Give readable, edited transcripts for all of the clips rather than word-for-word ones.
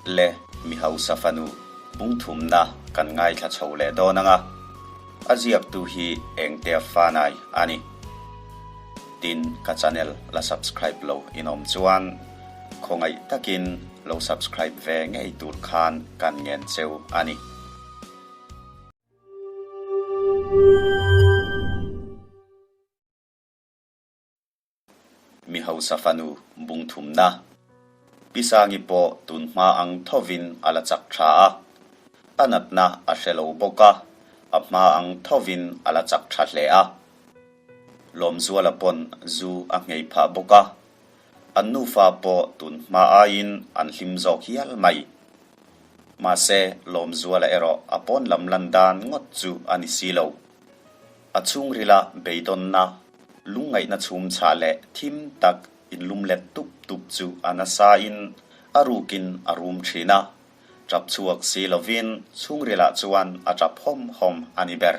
Le mi hausa fanu bungthumna kan ngaithla chho leh dawn ang a, a ziaktu hi Engtea Fanai a ni. Tin, ka channel la subscribe lo in awm chuan khawngaih takin lo subscribe ve ngei tur khan kan ngen cheu a ni. Mi hausa fanu bung thumna. Pi Sangi pawh tun hma ang thovin a la chak tha a, a natna a hre lo bawk a, a hma ang thovin a la chak tha hle a. Lawmzuala pawn zu a nghei phah bawk a, an nufa pawh tun hma aiin an hlim zawk hial mai. Mahse, Lawmzuala erawh a pawn lam lan dan ngawt chu a ni si lo. A chhungrila beidawnna, lungngaihna chhum chhah leh thim tak inlum let tup tup chu a nasain a rukin a rum thin a, tap chhuak si lovin chhungrilah chuan a tap hawm hawm a ni ber.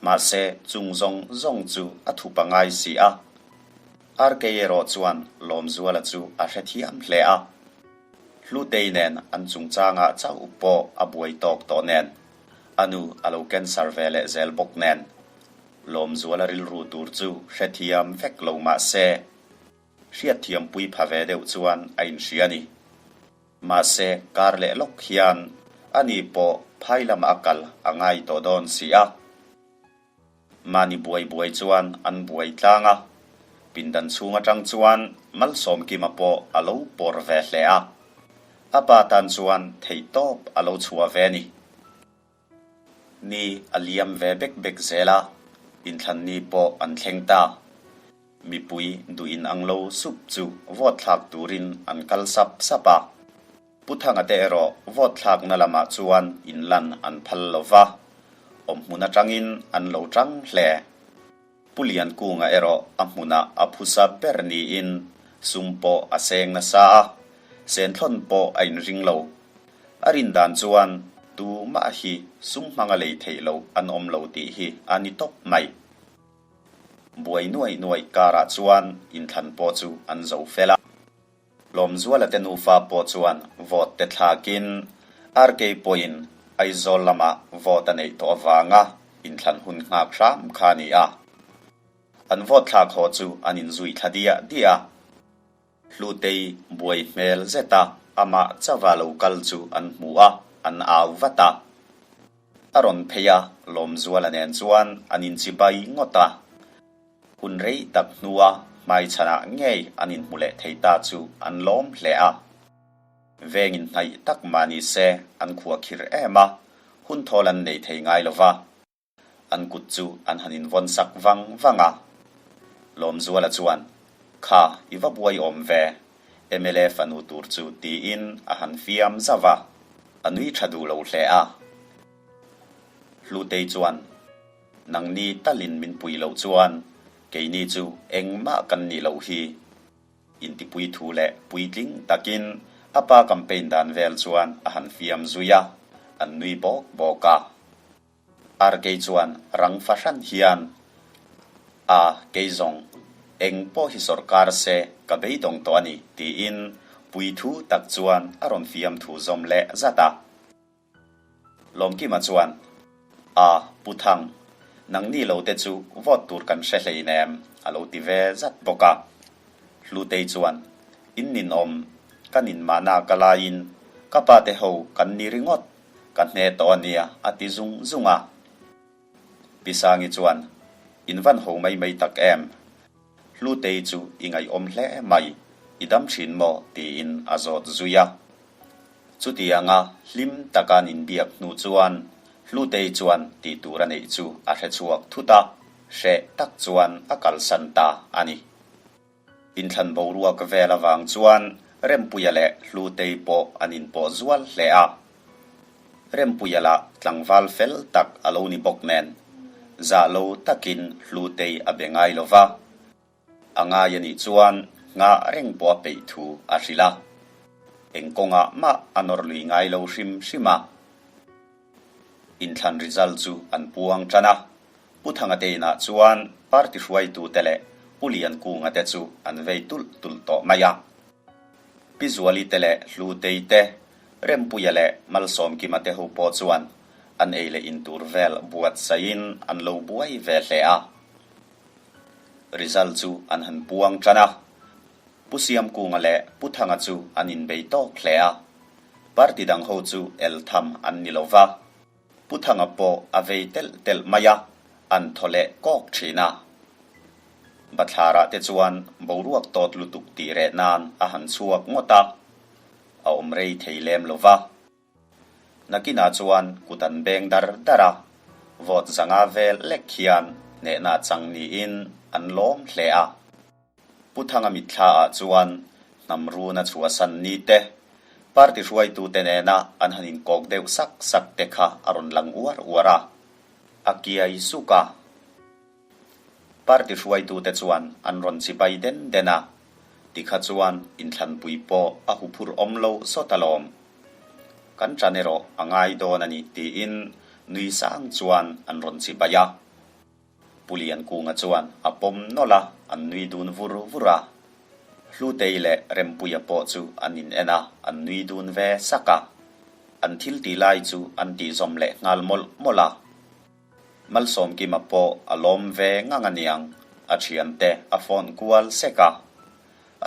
Mahse, chung zawng zawng chu a thup a ngai si a. RK erawh chuan Lawmzuala chu a hrethiam hle a. Hlutei nen an chungchangah chauh pawh a buai tawk tawh nen. A nu a lo cancer ve leh zel bawk nen. Lawmzuala rilru tur chu hrethiam vek lo mah se, hriatthiampui pha ve deuh chuan a inhria a ni. Mahse, kar leh lawk hian ani pawh phai lama a kal a ngai tawh dawn si a. Mahni buai buai chuan an buai tlang a, pindan chhung atang chuan Malsawmkima pawh a lo pawr ve hle a. A pa tan chuan theihtawp a lo chhuah ve a ni. Ni a liam ve bek bek zel a, inthlan ni pawh an thleng ta. Mipui duh in ang lo sup chu vote thlak turin an kal sap sap a. Pu Thanga te erawh vote thlakna lamah chuan inlan an phal lo va, awmhmun atangin an lo tang hle. Pu Liankunga erawh a hmunah a phusa ber niin sum pawh a seng nasa a, senthlawn pawh a inring lo. A rin dan chuan tumah hi sum hmanga lei theih loh an awm lo tih hi a ni tawp mai. Buai nuaih nuaih karah chuan inthlan pawh chu an zo fel a. Lawmzuala te nufa pawh chuan vote te thlakin RK pawhin Aizawl lama vote a neih tawh avanga inthlan hun nghak hram kha a ni a. An vote thlak haw chu an inzui thla diah diah a. Hlutei buai hmel zeta amah chauha lo kal chu an hmu a, an au vat a. A rawn phei a, Lawmzuala nen chuan an inchibai ngawt a. Hun rei tak hnua hmaichhanah ngei an inhmu leh thei ta chu an lawm hle a. Vengin hnaih tak mah ni se an khua khir em a, hun thawl an nei thei ngai lo va. An kut chu an han invawn sak vang vang a. Lawmzuala chuan, Kha, i va buai awm ve, mla fanu tur chu tiin a han fiam zauh a, a nui tha duh lo hle a. Hlutei chuan, Nangni talin min pui loh chuan keini chu engmah kan nih loh hi. Intipui thu leh puitling takin a pa campaign dan vel chuan a han fiam zui a, an nui bawk bawk a. RK chuan rang fahran hian, A, kei zawng, eng pawh hi sawrkar se ka beidawng tawh a ni, tiin puithu tak chuan a rawn fiam thu zawm leh zat a. Lawmkima chuan, A, Pu Thang, nangni lo te chu vote tur kan hre hleinem, a lo ti ve zat bawk a. Hlutei chuan, In ninawm, ka nin mahna ka laiin ka pa te ho kan ni ringawt, ka hne tawh a nia, a ti zung zung a. Pi Sangi chuan, In van ho mai mai tak em? Hlutei chu i ngaihawm hle mai, i dam thin maw? tiin a zawt zui a. Chutianga hlim taka an inbiak hnu chuan Hlutei chuan tih tur a neih chu a hre chhuak thut a, hreh tak chuan a kalsan ta a ni. Inthlan boruak vel avang chuan Rempuia leh Hlutei pawh an inpawh zual hle a. Rempuia lah tlangval fel tak a lo ni bawk nen, zah lo takin Hlutei a be ngai lo va. A ngai a nih chuan nghah reng pawh a peih thu a hrilh a, eng kawngah mah a nawr lui ngai lo hrim hrim a. Inthlan result chu an puang tan a, Pu Thanga te inah chuan party hruaitute leh Pu Liankunga te chu an vei tulh tulh tawh mai a. Pi Zuali te leh Hlutei te, Rempuia leh Malsawmkima te ho pawh chuan an ei leh in tur vel buatsaihin an lo buai ve hle a. Result chu an han puang tan a. Pu Siamkunga leh Pu Thanga chu an inbei tawk hle a. Party dang ho chu el tham an ni lo va. Pu Thanga pawh a vei telh telh mai a, an thaw leh kawk thin a. Bathlarah te chuan boruak tawt lutuk tih reh nan a han chhuak ngawt a, a awm rei thei lem lo va. Nakinah chuan kut an beng dar dar a, vawt zanga vel lek hian hnehna chang niin an lawm hle a. Pu Thanga mitthla ah chuan hnam runa chhuahsan ni te, party hruaitute nena an han inkawk deuh sak sak te kha a rawn lang uar uar a, a kiai suk a. Party hruaitute chuan an rawn chibai den den a, tikha chuan inthlanpui pawh a huphurh awm lo sawt alawm. Kan ṭan erawh a ngai dawn a ni tiin nui sang chuan an rawn chibai a. Pu Liankunga chuan a pawm nawlh a, an nui dun vur vur a. Hlutei leh Rempuia pawh chu an in en a, an nui dun ve sak a. An thil tih lai chu an tih zawm leh nghal mawlh mawlh a. Malsawmkima pawh a lawm ve ngang a niang, a thiante a phone kual sek a.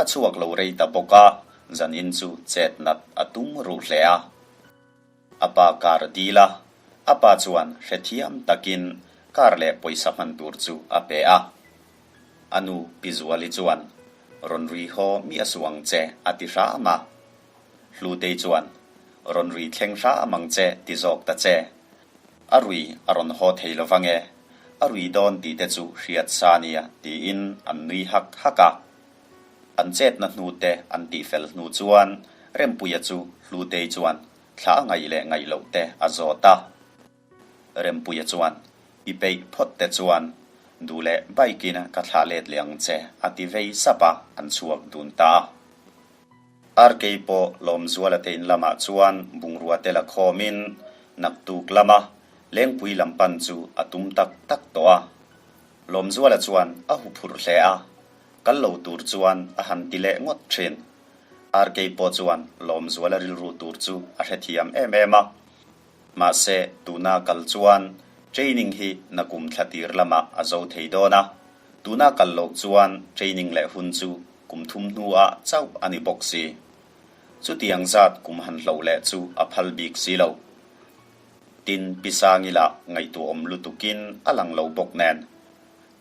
A chhuak lo rei ta bawk a, zanin chu chet nat a tum ruh hle a. A pa kar dil a, a pa chuan hrethiam takin kar leh pawisa hman tur chu a pe a. A nu Pi Zuali chuan, Rawn rui haw mi a su ang che, a ti hram a. Hlutei chuan, Rawn rui thleng hram ang che ti zawk ta che. A rui a rawn haw thei lo vang e, a rui dawn tih te chu hriat sa nia tiin an nui hak hak a. An chetna hnu te an tihfel hnu chuan Rempuia chu Hlutei chuan thla a ngaih leh ngaih loh te a zawt a. Rempuia chuan, I peih phawt te chuan duh leh bike in ka thlah let leh ang che a ti vei sap a, an chhuak dun ta a. Arkei pawh Lawmzuala te in lamah chuan bungrua te la khawmin naktuk lama Lengpui lam pan chu a tum tak tak tawh a. Lawmzuala chuan a huphurh hle a, kal lo tur chuan a han ti leh ngawt thin. Arkei pawh chuan Lawmzuala rilru tur chu a hrethiam em em a. Mahse, tuna kal chuan training hi nakum thla tir lamah a zo thei dawn a, tuna kal loh chuan training leh hun chu kum thum hnuah chauh a ni bawk si. Chutiang zat kum han hloh leh chu a phal bik si lo. Tin, Pi Sangi lah ngaihtuahawm lutukin a lang lo bawk nen,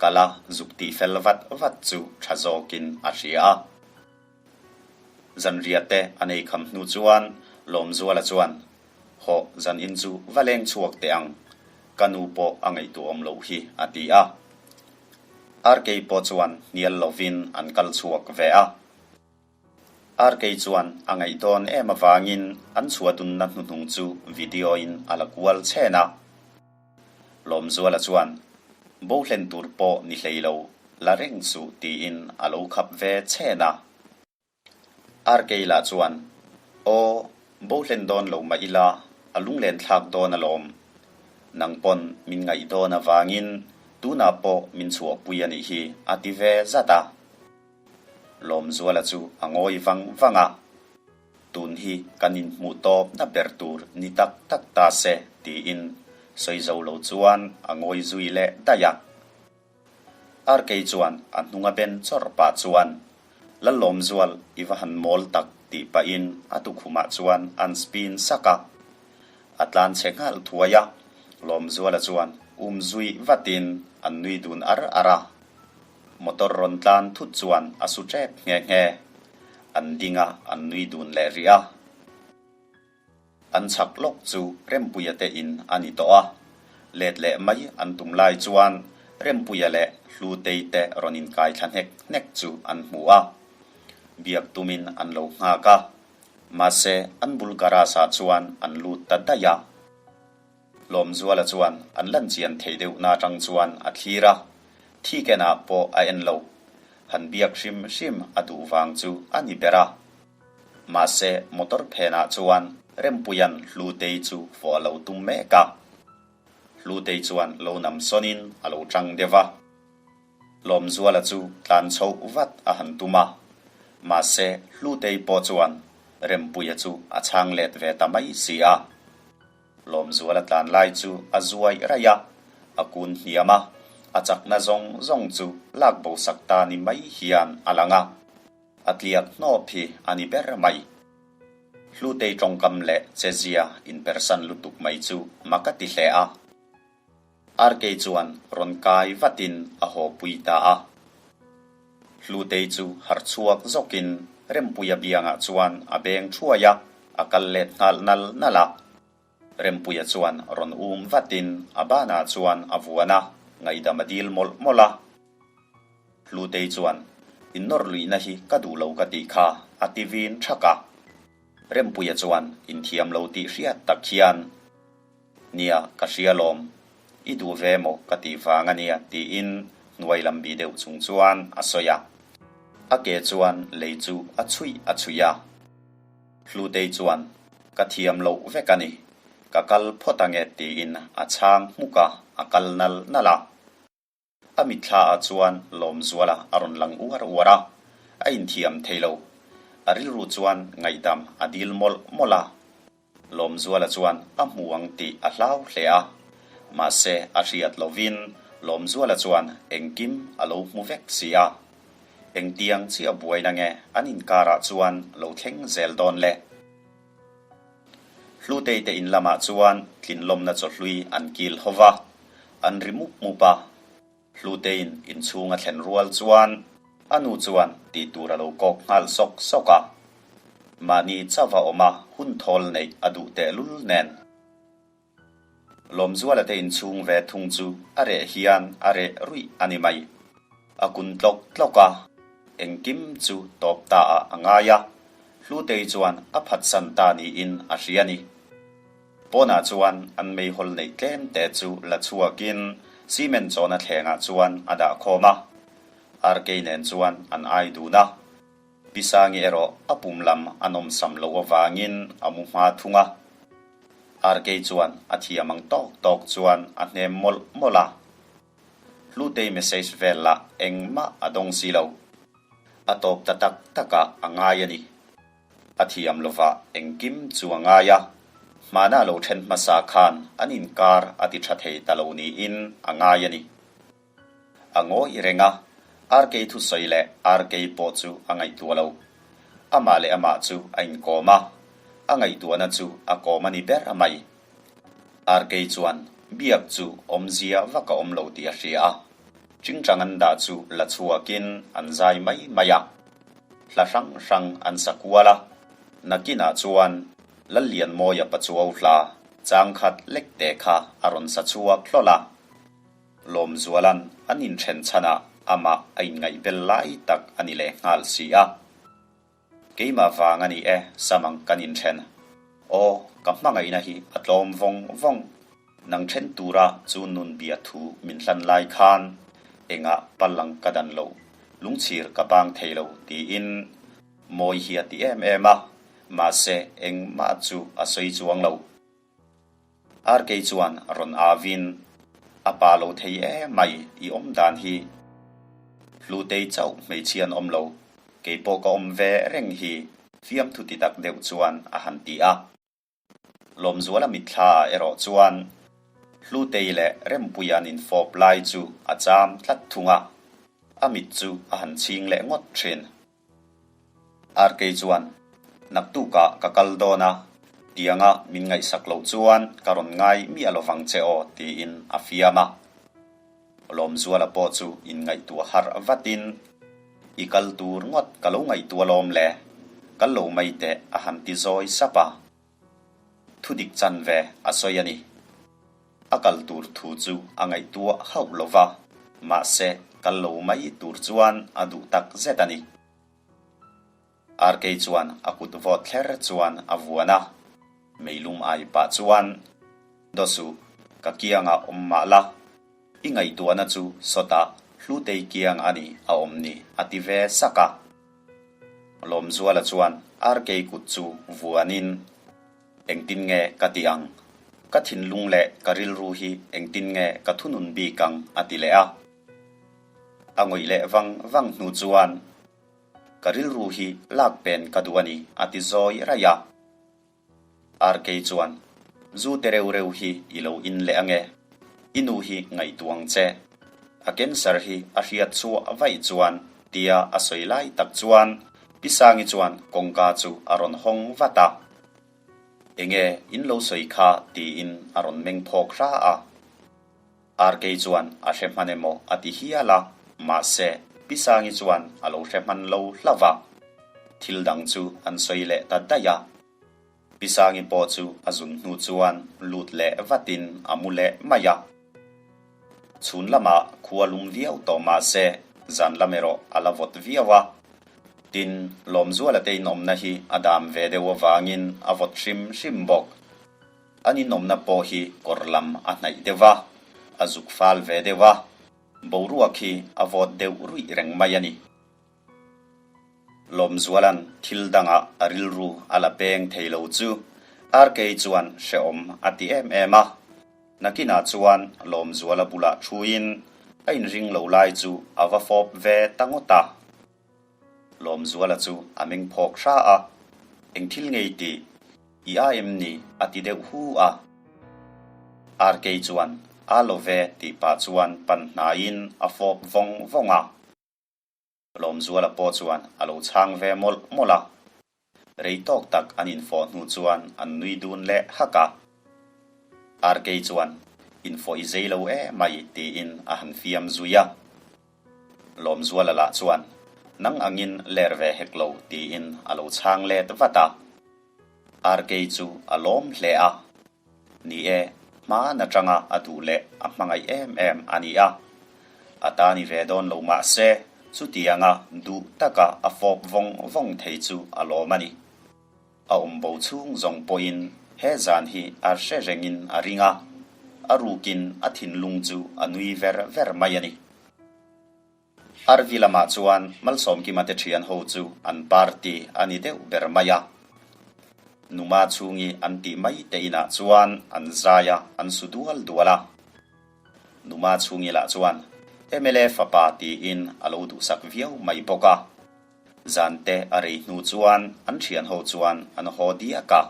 kala zuk tih fel vat vat chu tha zawkin a hria a. Zanriah te a nei kham hnu chuan Lawmzuala chuan, Hawh, zanin chu va leng chhuak teh ang, ka nu pawh a ngaihtuahawm loh hi, a ti a. Arkei pawh chuan hnial lovin an kal chhuak ve a. Arkei chuan a ngaih dawn em avangin an chhuah dunna hnuhnung chu video in a la kual chhen a. Lawmzuala chuan, Bo hlen tur pawh ni hlei lo, la reng suh tiin a lo khap ve chhen a. Arkei lah chuan, Aw, bo hlen dawn lo mah ila, a lunglen thlak dawn alawm. Nang pawn min ngaih dawn avangin tunah pawh min chhuahpui a nih hi a ti ve zat a. Lawmzuala chu a ngawi vang vang a. Tun hi kan inhmuh tawpna ber tur ni tak tak ta se tiin sawi zo lo chuan a ngawi zui leh daih a. Arkei chuan a hnunga ben chawrh pah chuan, Lallawmzual i va han mawl tak tih pahin a tukhumah chuan an spin sak a. A tlan chhe nghal thuai a, Lawmzuala chuan um zui vatin an nui dun ar ar a. Motor rawn tlan thut chuan a su tep nghe nghe. An ding a, an nui dun leh rih a. An chhak lawk chu Rempuia te in a ni tawh a. Let leh mai an tum lai chuan Rempuia leh Hlutei te rawn inkai thla hnek hnek chu an hmu a. Biak tumin an lo nghak a. Mahse, an bul garage ah chuan an lut ta daih a. Lawmzuala chuan an lan chian theih deuh na atang chuan a thlir a, thi kenah pawh a en lo. Han biak hrim hrim a duh vang chu a ni ber a. Mahse, motor phenah chuan Rempuia'n Hlutei chu fawh a lo tum mek a. Hlutei chuan lo nam sawnin a lo tang deuh a. Lawmzuala chu tlan chhoh vat a han tum a, mahse Hlutei pawh chuan. Rempuia chu a chhang let ve ta mai si a. Lawmzuala tlan lai chu a zuai raih a, a kun hniam a, a chakna zawng zawng chu lak bo sak ta ni mai hian a lang a. A tliak hnawp hi a ni ber mai. Hlutei tawngkam leh chezia inpersan lutuk mai chu mak a ti hle a. Arkei chuan rawn kai vatin a haw pui ta a. Hlutei chu harh chhuak zawkin Rempuia biangah chuan a beng thuai a, a kal let nghal nal nal a. Rempuia chuan rawn um vatin a banah chuan a vuan a, ngaihdam a dil mawlh mawlh a. Hlutei chuan, Innawr luihna hi ka duh lo ka tih kha, a ti vin thak a. Rempuia chuan inthiam lo tih hriat tak hian, Nia, ka hria lawm. I duh ve maw ka tih vang a nia, tiin hnuai lam bih deuh chung chuan a sawi a. A ke chuan lei chu a chhuih a chhuih a. Hlutei chuan, Ka thiam loh vek a ni. Ka kal phawt ange, tiin a chhang hmuk a, a kal nal nal a. A mitthla ah chuan Lawmzuala a rawn lang uar uar a, a inthiam thei lo. A rilru chuan ngaihdam a dil mawlh mawlh a. Lawmzuala chuan a hmu ang tih a hlau hle a. Mahse a hriat lovin Lawmzuala chuan engkim a lo hmu vek si a. Engtiang chiah buaina nge an inkarah chuan lo thleng zel dawn le? Hlutei te in lamah chuan tlinlawmna chawhlui an kil ho va, an ri mup mup a. Hluteiin inchhung a thlen rual chuan a nu chuan tih tur a lo kawk nghal sawk sawk a. Mahni chauh a awm a, hun thawl neih a duh tehlul nen. Lawmzuala te inchhung ve thung chu a reh hian a reh ruih a ni mai. A kun tlawk tlawk a, engkim chu tawp ta ah a ngai a, Hlutei chuan a phatsan ta niin a hria ni. Pawnah chuan an meihawl neih tlem te chu la chhuakin cement chawhna thlengah chuan a dah khawm a, Arkei nen chuan an ai dun a. Pi Sangi erawh a pum lam a nawmsam loh avangin a mu hma thung a. Arkei chuan a thiam ang tawk tawk chuan a hnem mawlh mawlh a. Hlutei message vel lah engmah a dawng si lo. A tawp ta tak takah a ngai a ni. A thiam lovah engkim chu a ngai a, hmana lo then hmasa khan an inkar a ti tha thei ta lo niin a ngai a ni. A ngawi reng a, Arkei thusawi leh Arkei pawh chu a ngaihtuah lo. Amah leh amah chu a inkawm a, a ngaihtuahna chu a kawm a ni ber mai. Arkei chuan biak chu awmzia vak a awm lo tih a hria a, Ṭingṭang an dah chu la chhuakin an zai mai mai a, hla hrang hrang an sa kual a, nakinah chuan Lallianmawia Pachuau hla changkhat lek te kha a rawn sa chhuak hlawl a. Lawmzuala'n an inthen chhanah amah a inngaihbel lai tak a ni leh nghal si a. Keimah vang a ni e, Samang kan inthen. Aw, ka hmangaihna hi a tlawm vawng vawng. Nang then tura chu nun bia thu min hlan lai khan engah pallang ka dan lo, lungchhir ka bang thei lo tiin mawi hi a ti em em a, mahse engmah chu a sawi chuang lo. Arkei chuan rawn avin, A pa lo thei em mai i awm dan hi. Hlutei chauh hmeichhia an awm lo, kei pawh ka awm ve reng hi fiamthu ti tak deuh chuan a han ti a. Lawmzuala mitthla ah erawh chuan Hlutei leh Rempuia an infawp lai chu a cham tlat thung a, a mit chu a han chhing leh ngawt thin. Arkei chuan, Naktukah ka kal dawn a, tianga min ngaihsak loh chuan ka rawn ngai miah lo vang che aw, tiin a fiam a. Lawmzuala pawh chu inngaihtuah harh vatin, I kal tur ngawt ka lo ngaihtuah lawm le, kal lo mai teh a han ti zawi sap a. Thudik chanve a sawi a ni. A kal tur thu chu a ngaihtuah hauh lo va, mahse kal lo mai tur chuan a duh tak zet a ni. Arkei chuan a kut vawt thler chuan a vuan a, meilum ai pah chuan, Daw suh, ka kiangah awm mah la, i ngaihtuahna chu sawtah Hlutei kiang a ni a awm ni, a ti ve sak a. Lawmzuala chuan Arkei kut chu vuanin, Engtin nge ka ti ang? Ka thinlung leh ka rilru hi engtin nge ka thunun bik ang? a ti leh a. A ngawih leh vang vang hnu chuan. Ka rilru hi lak pen ka duh a ni, a ti zawi raih a. RK chuan, Zu te reuh reuh hi i lo in leh ange, i nu hi ngaihtuah ang che. A cancer hi a hriat chhuah vaih chuan tia a sawi lai tak chuan Pi Sangi chuan kawngka chu a rawn hawng vat a. Enge in lo sawi kha tiin a rawn meng phawk hra a. RK chuan a hre hman emaw a ti hial a, mahse Pi Sangi chuan a lo hre hman lo hlauh a. Thil dang chu an sawi leh ta daih a. Pi Sangi pawh chu a zun hnu chuan lut leh vatin a mu leh mai a. Chhun lamah khua lum viau tawh mahse zan lam erawh a la vawt viau a. Tin, Lawmzuala te inawmna hi a dam ve deuh avangin a vawt hrim hrim bawk. An inawmna pawh hi kawr lam a hnaih deuh a, a zuk fal ve deuh a, boruak hi a vawt deuh ruih reng mai a ni. Lawmzuala'n thil dangah a rilru a la peng thei lo chu RK chuan hrehawm a ti em em a. Nakinah chuan Lawmzuala bulah thuin a inring lo lai chu a va fawp ve ta ngawt a. Lawmzuala chu a meng phawk hra a, Eng thil ngei tih? I a em ni? a ti deuh hu a. RK chuan a lo ve tih pah chuan pan hnaiin a fawp vawng vawng a. Lawmzuala pawh chuan a lo chhang ve mawlh mawlh a. Rei tawk tak an infawh hnu chuan an nui dun leh hak a. RK chuan, Infawh i zei lo e mai tiin a han fiam zui a. Lawmzuala lah chuan, Nang angin ler ve hek lo tiin a lo chhang let vat a. RK chu a lawm hle a. Ni e, hmaan atanga a duh leh a hmangaih em em a ni a. A ta ni ve dawn lo mah se, chutianga duh taka a fawp vawng vawng thei chu a lawm a ni. A awm bo chhung zawng pawhin he zan hi a hre rengin a ring a, a rukin a thinlung chu a nui ver ver mai a ni. RV lamah chuan Malsawmkima te thian ho chu an party a ni deuh ber mai a. Numa chhungi an tih mai te inah chuan an zai a, an su dual dual a. Numa chhungi lah chuan mla fapa tiin a lo duhsak viau mai bawk a. Zan te a rei hnu chuan an thian ho chuan an haw diak a.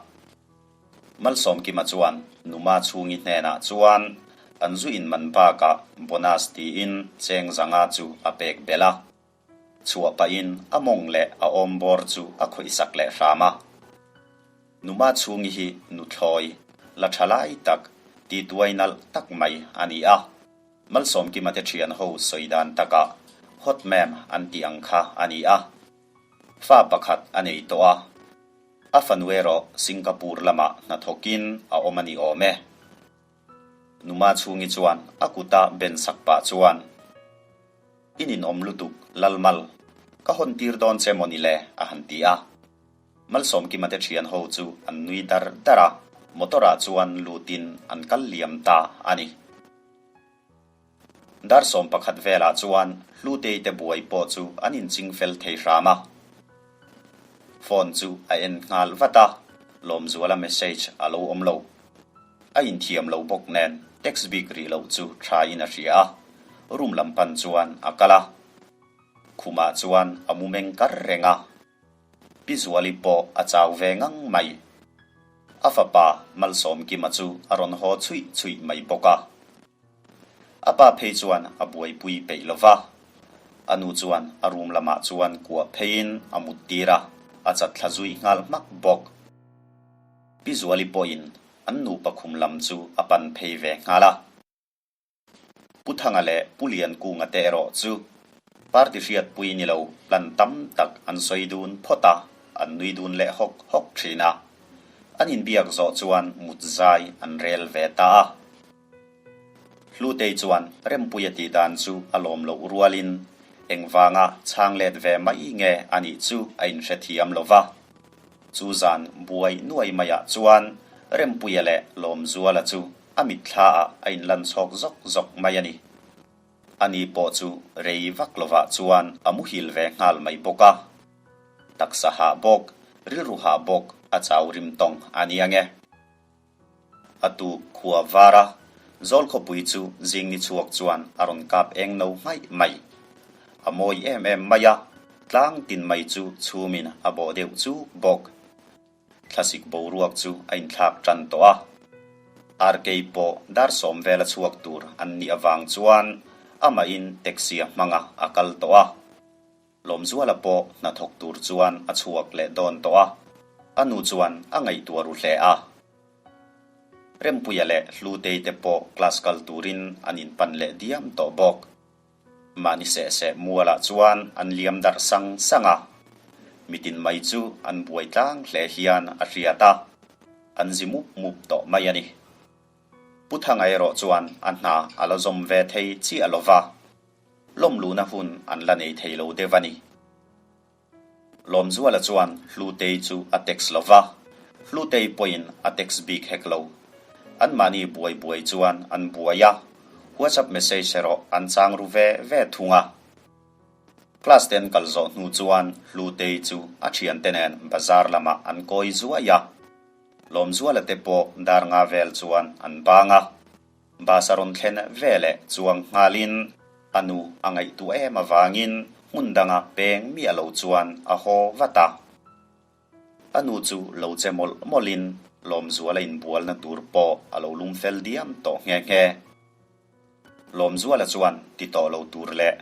Malsawmkima chuan Numa chhungi hnenah chuan an zu in man bakah bonus tiin cheng zanga chu a pek belh a. Chhuah pahin a mawng leh a awm bawr chu a khawihsak leh hram a. Numa chhungi hi nuthlawi, la tha lai tak, tituai nalh tak mai a ni a. Malsawmkima te thian ho sawi dan takah hot ma'am an tih ang kha a ni a. Fa pakhat a nei tawh a. A fanu erawh Singapore lamah hnathawkin a awm a ni awm e. Numa chhungi chuan a kuta ben sak pah chuan, I ninawm lutuk, Lalmal, ka hawn tir dawn che maw ni le? a han ti a. Malsawmkima te thian ho chu an nui dar dar a, motor ah chuan lutin an kal liam ta a ni. Dar 11 velah chuan Hlutei te buai pawh chu an inching fel thei hram a. Phone chu a en nghal vat a, Lawmzuala message a lo awm lo. A inthiam lo bawk nen text bik rih loh chu thain a hria a, room lam pan chuan a kal a. Khumah chuan a mu meng kar reng a. Pi Zuali pawh a chau ve ngang mai. A fapa Malsawmkima chu a rawn haw chhuih chhuih mai bawk a. A pa phei chuan a buaipui peih lo va, a nu chuan a room lamah chuan kuah pheiin a mut tir a, a chat thla zui nghal hmak bawk. Pi Zuali pawhin an nupa khum lam chu a pan phei ve nghal a. Pu Thanga leh Pu Liankunga te erawh chu party hriatpui ni lo plan tam tak an sawi dun phawt a, an nui dun leh hawk hawk thin a. An inbiak zawh chuan mut zai an rel ve ta a. Hlutei chuan Rempuia tih dan chu a lawm loh rualin engvanga chhang let ve mai nge a nih chu a inhrethiam lo va. Chu zan buai nuai maiah chuan Rempuia leh Lawmzuala chu a mitthlaah a inlan chhawk zawk zawk mai a ni. Ani pawh chu rei vak lovah chuan a muhil ve nghal mai bawk a. Taksa hah bawk, rilru hah bawk a chau rim tawng a ni ange. A tu khua var a, zawl khawpui chu zing ni chhuak chuan a rawn kap eng no nghaih mai. A mawi em em mai a. Tlang tin mai chu chhumin a bawh deuh chuk bawk. Thlasik boruak chu a inthlak tan tawh a. Arkei pawh dar sawm vela chhuak tur an nih avang chuan amahin taxi a hmang a, a kal tawh a. Lawmzuala pawh hnathawk tur chuan a chhuak leh dawn tawh a, a nu chuan a ngaihtuah ru hle a. Rempuia leh Hlutei te pawh class kal turin an inpan leh diam tawh bawk. Mahni seh seh mualah chuan an liam darh sang sang a, mitin mai chu an buai tlang hle hian a hriat a, an zi mup mup tawh mai a ni. Pu Thanga erawh chuan a hna a la zawm ve thei chiah lo va, lawmluhna hun an la nei thei lo deuh a ni. Lawmzuala chuan Hlutei chu a text lo va, Hlutei pawhin a text bik hek lo. Anmahni buai buai chuan an buai a, WhatsApp message erawh an chang ru ve ve thung a. Class te an kal zawh hnu chuan Hlutei chu a thiante nen bazar lamah an kawi zuai a. Lawmzuala te pawh dar nga vel chuan an bang a. Bus a rawn thlen ve leh chuang nghalin a nu a ngaihtuah em avangin hmun danga peng miah lo chuan a haw vat a. A nu chu lo che mawlh mawlhin Lawmzuala inbualna tur pawh a lo lum fel diam tawh nghe nghe. Lawmzuala chuan ti tawh lo tur leh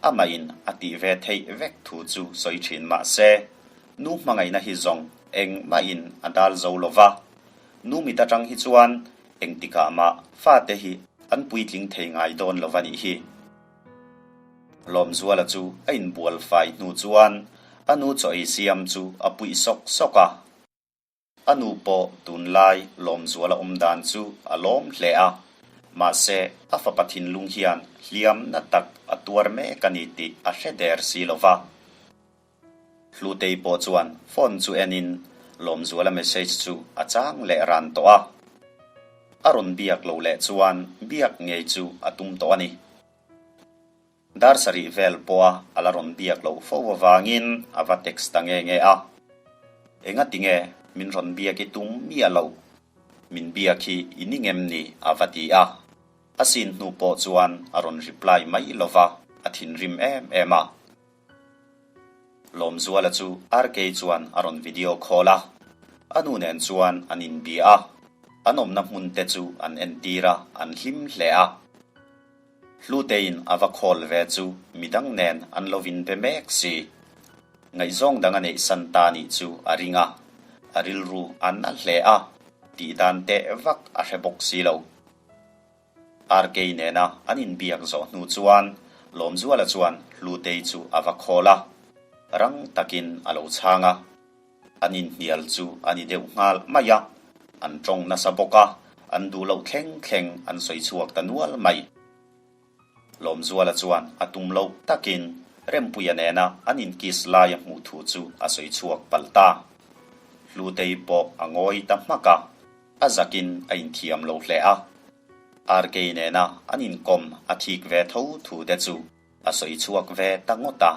amahin a tih ve theih vek thu chu sawi thin mah se, nu hmangaihna hi zawng engmahin a dal zo lo va. Nu mit atang hi chuan Engtikah mah fate hi an puitling thei ngai dawn lo va nih hi. Lawmzuala chu a inbual fai hnu chuan a nu chaw ei siam chu a puih sawk sawk a. A nu pawh tunlai Lawmzuala awm dan chu a lawm hle a, mahse a fapa thinlung hian hliam na tak a tuar mek a ni tih a hre der si lo va. Hlutei pawh chuan phone chu enin Lawmzuala message chu a chang leh ran tawh a. A rawn biak lo leh chuan biak ngei chu a tum tawh a ni. Dar sarih vel pawha a la rawn biak loh fo avangin a va text ta nge nge a. Engati nge min rawn biak i tum miah lo? Min biak hi i ni ngem ni? a va ti a. A sin hnu pawh chuan a rawn reply mai lova, a thinrim em em a. Lawmzuala chu RK chuan a rawn video call a, a nu nen chuan an inbia a, an awmna hmun te chu an entir a, an hlim hle a. Hluteiin a va call ve chu midang nen an lo inbe mek si. Ngaihzawng dang a neih san ta nih chu a ring a, a rilru a na hle a, tihdan teh vak a hre bawk si lo. RK nena an inbiak zawh hnu chuan Lawmzuala chuan Hlutei chu a va khawl a, rang takin a lo chhang a. An inhnial chu a ni deuh nghal mai a, an tawng nasa bawk a, an duh loh thleng thleng an sawi chhuak ta nual mai. Lawmzuala chuan a tum loh takin Rempuia nena an inkiss laia hmuh thu chu a sawi chhuak palh ta. Hlutei pawh a ngawi ta hmak a. A zakin a inthiam lo hle a, RK nena an inkawm a thik ve tho thu te chu a sawi chhuak ve ta ngawt a.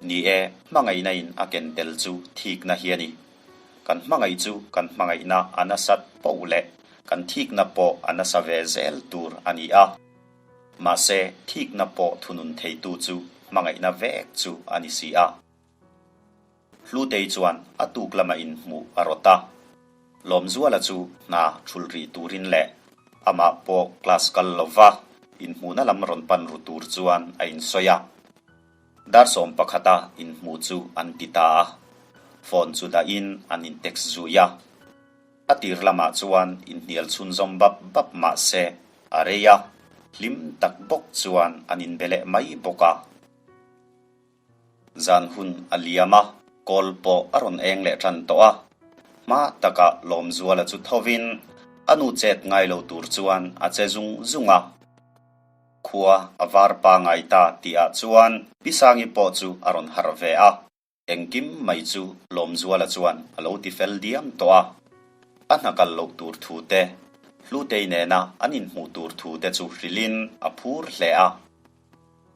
Ni e, hmangaihna in a ken tel chu thikna hi a ni. Kan hmangaih chu kan hmangaihna a nasat poh leh kan thikna pawh a nasa ve zel tur a ni a. Mahse, thikna pawh thunun theitu chu hmangaihna vek chu a ni si a. Hlutei chuan a tuk lama inhmuh a rawt a. Lawmzuala chu hna thul rih turin leh amah pawh class kal lova inhmuhna lam rawn pan ru tur chuan a insawi a. Dar 11 a inhmuh chu an ti ta a. Phone chu dahin an in text zui a. A tir lamah chuan inhnial chhunzawm bap bap mah se a rei a, hlim tak bawk chuan an inbe leh mai bawk a. Zan hun a liam a, kawl pawh a rawn eng leh tan tawh a. Hma takah Lawmzuala chu thovin a nu chet ngai lo tur chuan a che zung zung a. Khua a var pangai ta tihah chuan Pi Sangi pawh chu a rawn harh ve a. Engkim mai chu Lawmzuala chuan a lo ti fel diam tawh a. A hna kal loh tur thu te, Hlutei nena an inhmuh tur thu te chu hrilhin a phur hle a.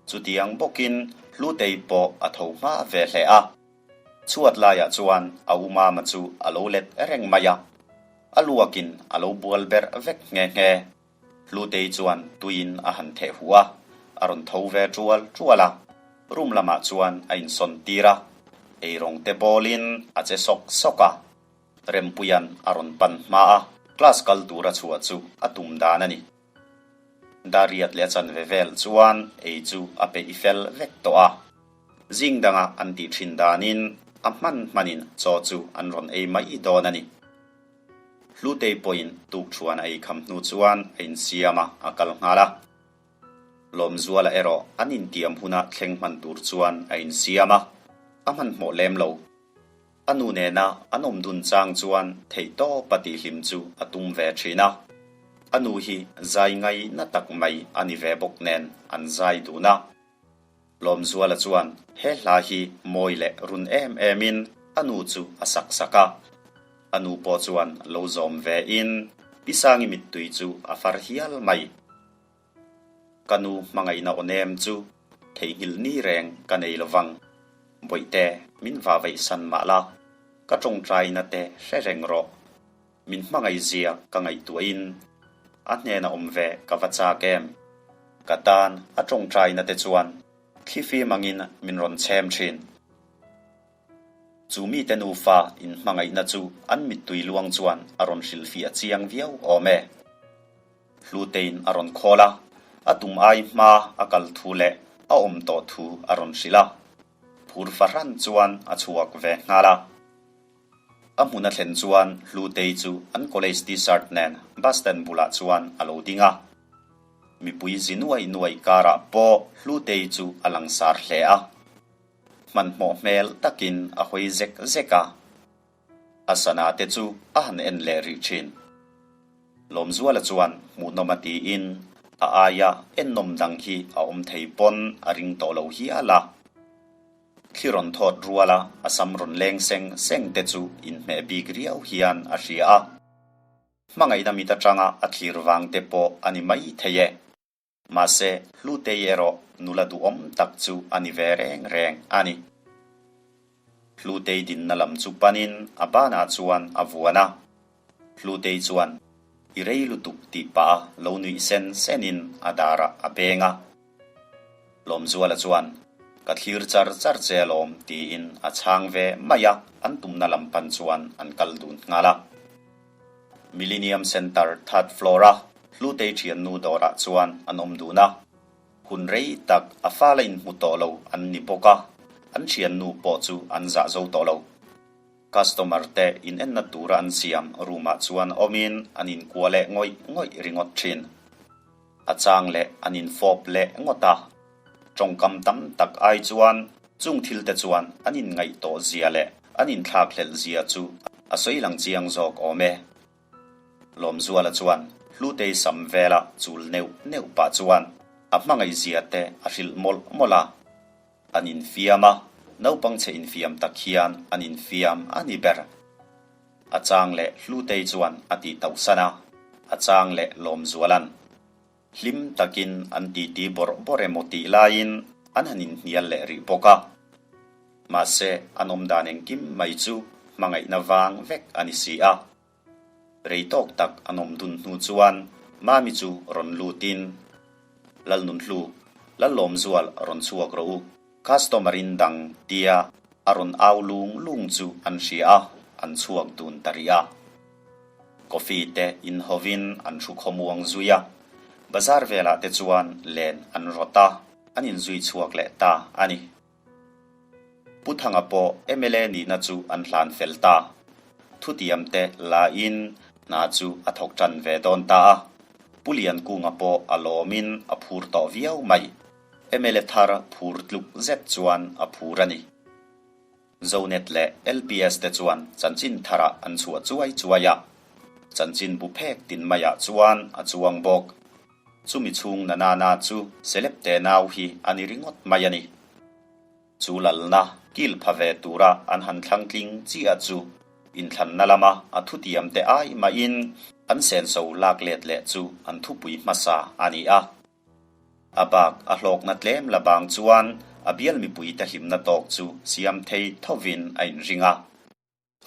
Chutiang bawkin Hlutei pawh a tho hma ve hle a. Chhuat laiah chuan a u Mama chu a lo let reng mai a. A luakin a lo bual berh vek nghe nghe. Hlutei chuan tuiin a han theh huh a, a rawn tho ve tual tual a. Room lamah chuan a insawn tir a, eirawng te bawlin a che sawk sawk a. Rempuia'n a rawn pan hma a, class kal tura chhuah chu a tum dan a ni. Dariat leh a chanve vel chuan ei chu a peih fel vek tawh a. Zing danga an tih thin danin a hman hmanin chaw chu an rawn ei mai dawn a ni. Hlutei pawhin tukṭhuan a ei kham hnu chuan a insiam a, a kal nghal a. Lawmzuala erawh an intiam huna thleng hman tur chuan a insiam a, a hmanhmawh lem lo. A nu nena an awm dun chang chuan theihtawpa tihhlim chu a tum ve thin a. A nu hi zai ngai na tak mai a ni ve bawk nen an zai dun a. Lawmzuala chuan he hla hi mawi leh run em emin a nu chu a sak sak a. A nu pawh chuan lo zawm ve in Pi Sangi mittui chu a far hial mai. Ka nu hmangaihna aw nem chu theihnghilh ni reng ka nei lo vang. Bawihte, min va veih san mah la, ka tawngtaina te hre reng rawh. Min hmangaihzia ka ngaihtuahin a hnena awm ve ka va chak em? Ka tan a tawngtaina te chuan thlifim angin min rawn chhem thin. Chu mite nufa inhmangaihna chu an mittui luang chuan a rawn hrilhfiah chiang viau awm e. Hlutein a rawn khawl a, a tum ai hma a kal thu leh a awm tawh thu a rawn hrilh a. Phur fahran chuan a chhuak ve nghal a. A hmun a thlen chuan Hlutei chu an college t-shirt nen bus stand bulah chuan a lo ding a. Mipui zi nuai nuai karah pawh Hlutei chu a langsar hle a. Hmanhmawh hmel takin a hawi zek zek a. A sana te chu a han en leh rih thin. Lawmzuala chuan hmuhnawm a tiin a aia ennawm dang hi a awm thei pawn a ring tawh lo hial a. Thli rawn thawt ruala a sam rawn leng seng seng te chu inhmeh bik riau hian a hria a. Hmangaihna mit atanga a thlir vang te pawh a ni mai thei e. Mahse, Hlutei erawh nula duhawm tak chu a ni ve reng reng a ni. Hlutei dinna lam chu panin a banah chuan a vuan a. Hlutei chuan, I rei lutuk tih pah a lo nuih sen senin a darah a beng a. Lawmzuala chuan, Ka thlir char char che alawm tiin a chhang ve mai a, an tumna lam pan chuan an kal dun nghal a. Millennium Centre third floor-a Hlutei thiannu dawrah chuan an awm dun a. Hun rei tak a fala inhmu tawh lo an ni bawk a, an thiannu pawh chu an zah zo tawh lo. Customer te inenna tura an siam room-ah chuan awmin an inkuah leh ngawih ngawih ringawt thin. A chang leh an infawp leh ngawt a. Tawngkam tam tak ai chuan chung thil te chuan an inngaih tawh zia leh an inthlak hlelh zia chu a sawi lang chiang zawk awm e. Lawmzuala chuan Hlutei sam vela chul neuh neuh pah chuan a hmangaih zia te a hrilh mawlh mawlh a. An infiam a, naupang chhe infiam tak hian an infiam a ni ber. A chang leh Hlutei chuan a tih tauhsan a, a chang leh Lawmzuala'n. Hlim takin an titi bawrh bawrh emaw tih laiin an han inhnial leh rih bawk a. Mahse, an awmdan engkim mai chu hmangaihna vang vek a ni si a. Rei tawk tak an awm dun hnu chuan Mami chu rawn lutin, Lalnunhlu, Lallawmzual rawn chhuak rawh u, customer in dang tia a rawn au lung lung chu an hria a, an chhuak dun ta rih a. Coffee te in hovin an hru khawmuang zui a, bazar velah te chuan len an rawt a, an inzui chhuak leh ta a ni. Pu Thanga pawh mla nihna chu an hlan fel ta. Thutiam te la in hna chu a thawk tan ve dawn ta a. Pu Liankunga pawh a lawmin a phur tawh viau mai. Mla thar phur tluk zet chuan a phur a ni. Zonet leh LPS te chuan chanchin tharah an chhuah chuai chuai a. Chanchin bu phek tin maiah chuan a chuang bawk. Chumi chhung na na na chu celeb te nau hi a ni ringawt mai a ni. Chu lalna kil pha ve tura an han thlang tling chiah chu inthlanna lama a thutiam te ai mahin an senso lak let leh chu an thupui hmasa a ni a. A bak a hlawkna tlem la bang chuan a bial mipuite hlimna tawk chu siam thei thovin a inring a.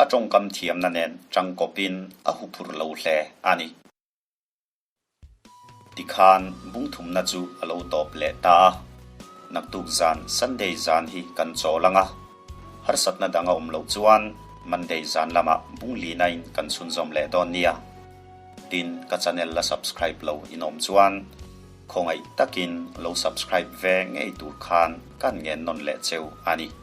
A tawngkam thiamna nen tangkawpin a huphurh lo hle a ni. Tikhan bungthumna chu a lo tawp leh ta a. Naktuk zan Sunday zan hi kan chawl ang a, harsatna dang a awm loh chuan Monday zan lamah bung linain kan chhunzawm leh dawn nia. Tin, ka channel la subscribe lo in awm chuan khawngaih takin lo subscribe ve ngei tur khan kan ngen nawn leh cheu a ni.